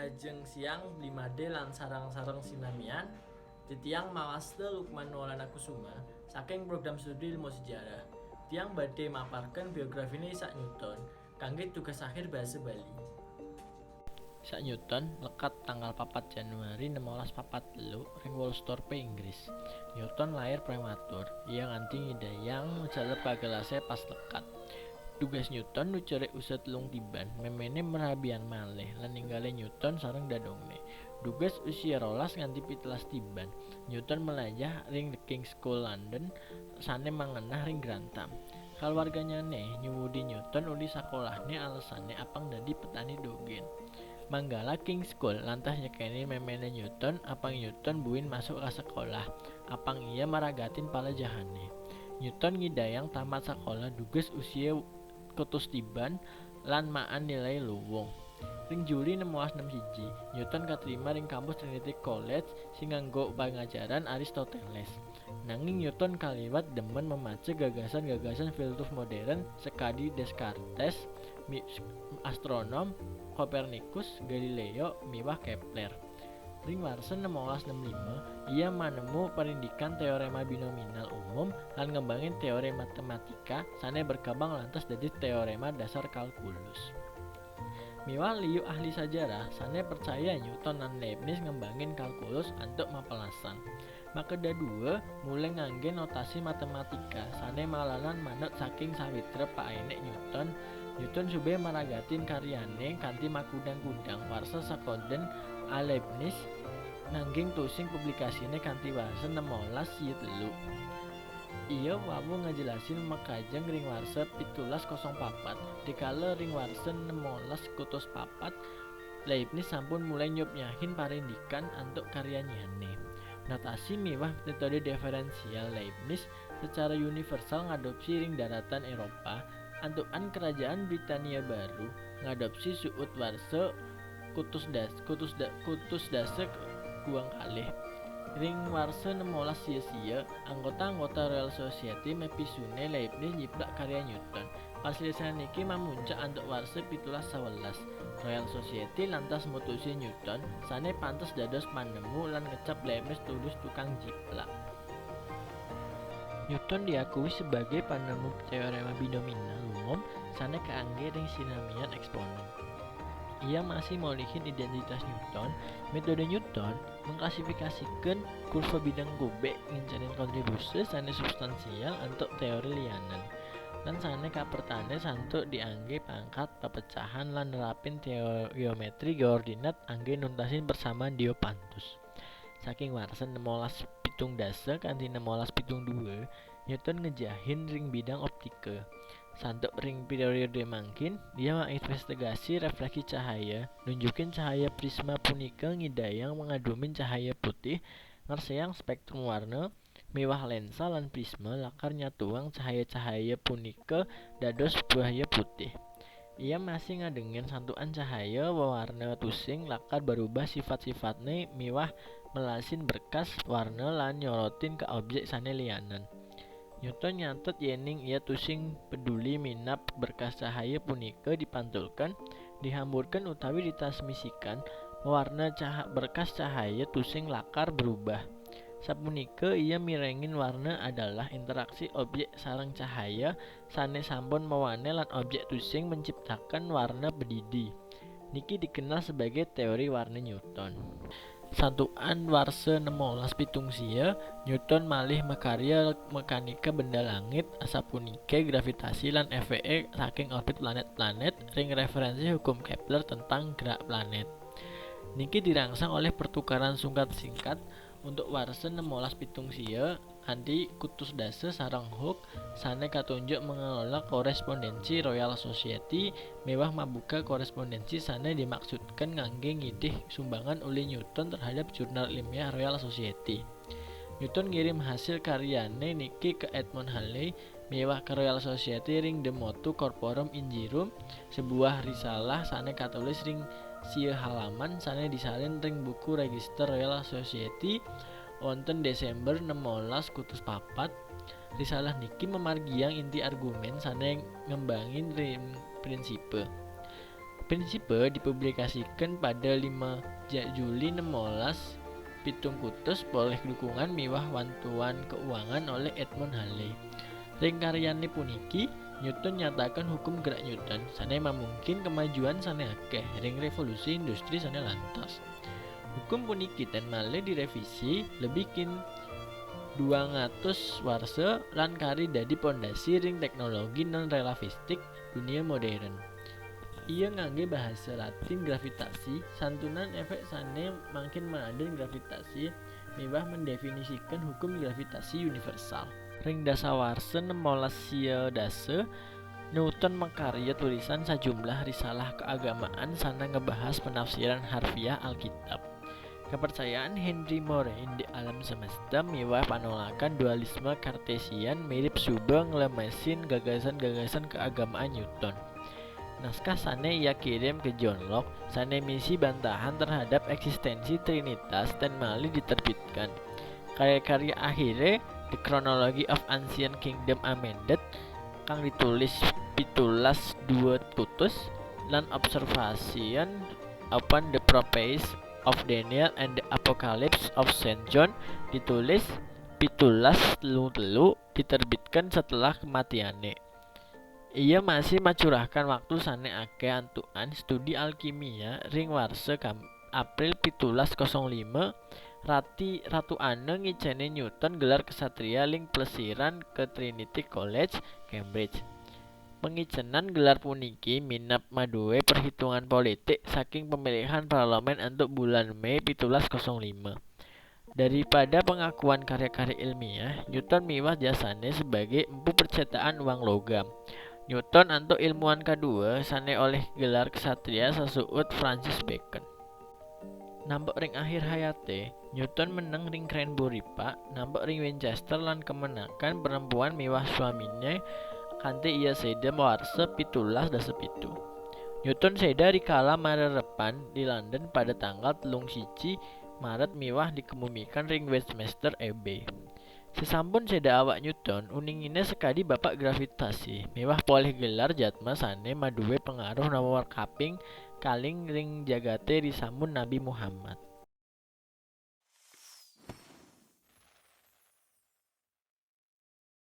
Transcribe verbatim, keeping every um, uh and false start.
Lajeng siang Bli Made lan sareng-sareng sinamian, titiang Mawasta Lukman Maulana Kusuma saking Program Studi Ilmu Sejarah. Tiang badhe maparken biografine Isaac Newton kangge tugas akhir basa Bali. Isaac Newton lekat tanggal papat Januari enam belas papat telu ring Woolsthorpe, Inggris. Newton lair prematur, ia nganti ngidayang ngejalep kagelase pas lekat. Tugas Newton nucerik usa telung tiban, memene merabian malih, lan ninggale Newton sareng dadongne. Dugas usia rolas nganti pitulas tiban, Newton melajah ring The King's School London, sane mangenah ring Grantham. Kaluarganyane nyuwudi Newton uli sakolahne alesane apang dadi petani dogen. Manggala King's School lantas nyekeni memene Newton, apang Newton buin masuk ka sekolah, apang ia maragatin palejahane. Newton ngidayang tamat sekolah dugas usia kutus tiban lan maan nilai luwung. Ring Juli enam belas enam siji, Newton katrima ring kampus Trinity College sing nganggo pangajaran Aristoteles. Nanging Newton kaliwat demen memaca gagasan-gagasan filsuf modern sekadi Descartes, mi-, astronom Copernicus, Galileo, miwah Kepler. Ring warsa enam belas enam lima, ia manemu parindikan teorema binominal umum lan ngembangin teori matematika sane berkembang lantas dadi teorema dasar kalkulus. Miwah liu ahli sajarah sane percaya Newton lan Leibniz ngembangin kalkulus antuk mapelasan. Makeda dua mulai ngangge notasi matematika sane malanan manut saking sawitra paenek Newton. Newton sube maragatin karyane kanthi makudang-kudang warsa sakoden a Leibniz, nanging tusing publikasine kanthi warsa enam belas sia telu. Ia wau ngejelasin makajeng ring warsa pitulas kosong papat, dikala ring warsa enam belas kutus papat, Leibniz sampun mulai nyupnyahin parindikan antuk karyanyane. Notasi miwah metode diferensial Leibniz secara universal ngadopsi ring daratan Eropa, antukan kerajaan Britania Baru ngadopsi suud warsa kutus das-, kutus da-, kutus dasa guang kalih. Ring warsa enam belas sia sia, anggota-anggota Royal Society meh pisune Leibniz nyiplak karya Newton. Pasilisihan niki mamuncak antuk warsa pitulas sewelas. Royal Society lantas mutusi Newton sane pantes dados panemu lan ngecap Leibniz tulis tukang jiplak. Newton diakui sebagai panemu teorema binominal umum sane kaangge ring sinamian eksponen. Ia masih molihin identitas Newton. Metode Newton mengklasifikasikan kurva bidang kubik ngincenin kontribusi sane substansial antuk teori lianan. Lan sane kapertane santuk diangge pangkat pepecahan lan nerapin teo-, geometri koordinat angge nuntasin persamaan Diopantus. Saking warsa enam belas pitung dasa kanthi enam belas pitung dua, Newton ngejahin ring bidang optika. Santuk ring periode mangkin, ia menginvestigasi refleksi cahaya, nunjukin cahaya prisma punika ngidayang ngadumin cahaya putih, ngerseang spektrum warna, miwah lensa lan prisma lakar nyatuang cahaya-cahaya punika dados cahaya putih. Ia masih ngadengin santukan cahaya wewarna tusing lakar berubah sifat-sifatne miwah melasin berkas warna lan nyorotin ka objek sane lianan. Newton nyatet yening ia tusing peduli minab berkas cahaya punika dipantulkan, dihamburkan utawi ditransmisikan, warna caha-, berkas cahaya tusing lakar berubah. Sapunika ia mirengin warna adalah interaksi objek sareng cahaya sane sampun mawane lan objek tusing menciptakan warna pedidi. Niki dikenal sebagai teori warna Newton. Santukan warsa enam belas pitung sia, Newton malih makarya mekanika benda langit, asapunike gravitasi lan efeke saking orbit planet-planet ring referensi hukum Kepler tentang gerak planet. Niki dirangsang oleh pertukaran sungkat-singkat untuk warsa enam belas pitung sia, kanthi kutus dasa sareng Hooke sane katunjuk mengelola korespondensi Royal Society miwah mabuka korespondensi sane dimaksudkan ngangge ngidih sumbangan uli Newton terhadap jurnal ilmiah Royal Society. Newton ngirim hasil karyane niki ke Edmund Halley miwah ke Royal Society ring The Motu Corporum Ingerum, sebuah risalah sane katulis ring sia halaman sane disalin ring buku register Royal Society wonten Desember enam belas kutus papat. Risalah niki mamargiang inti argumen sane ngembangin ring prinsipe. Prinsipe dipublikasikan pada lima Juli enam belas pitung kutus polih dukungan miwah wantuan keuangan oleh Edmond Halley. Ring karyane puniki, Newton nyatakan hukum gerak Newton sane mamungkin kemajuan sane akeh ring revolusi industri sane lantas. Hukum puniki ten malih direvisi lebih kin dua ratus warsa lan kari dadi pondasi ring teknologi non relativistik dunia modern. Ia ngangge bahasa Latin gravitasi, santunan efek sane mangkin madan gravitasi miwah mendefinisikan hukum gravitasi universal. Ring dasawarsa enam belas sia dasa, Newton makarya tulisan sajumlah risalah keagamaan sane ngebahas penafsiran harfiah Alkitab. Kepercayaan Henry Moraine di alam semesta miwah panolakan dualisme Kartesian mirip suba nglemesin gagasan-gagasan keagamaan Newton. Naskah sane ia kirim ke John Locke sane misi bantahan terhadap eksistensi Trinitas ten malih diterbitkan. Karya-karya akhire, The Chronology of Ancient Kingdom Amended, kang ditulis pitulas dua kutus, lan Observation upon the Prophecies of Daniel and the Apocalypse of Saint John, ditulis pitulas telu telu, diterbitkan setelah kematiane. Ia masih macurahkan waktu sane akeh antukan studi alkimia ring warsa kam-, April pitulas kosong lima, rati Ratu Anne ngicene Newton gelar kesatria ling plesiran ke Trinity College, Cambridge. Pengicenan gelar puniki minab madue perhitungan politik saking pemilihan parlemen antuk bulan Mei pitulas kosong lima. Daripada pengakuan karya-karya ilmiah, Newton miwah jasane sebagai empu percetaan uang logam. Newton antuk ilmuwan kadua sane oleh gelar kesatria sasuut Francis Bacon. Nampek ring akhir hayate, Newton meneng ring Cranbury Park, nampek ring Winchester lan kemenakan perempuan miwah swamine kanti ia seda mawarsa pitulas dasa pitu. Newton seda rikala marerepan di London pada tanggal telung siji Maret miwah dikemumikan ring Westminster Abbey. Sesampun seda awak Newton, uningine sekadi bapak gravitasi, miwah polih gelar jatma sane madue pengaruh nomor kaping kaling ring jagate risamun Nabi Muhammad.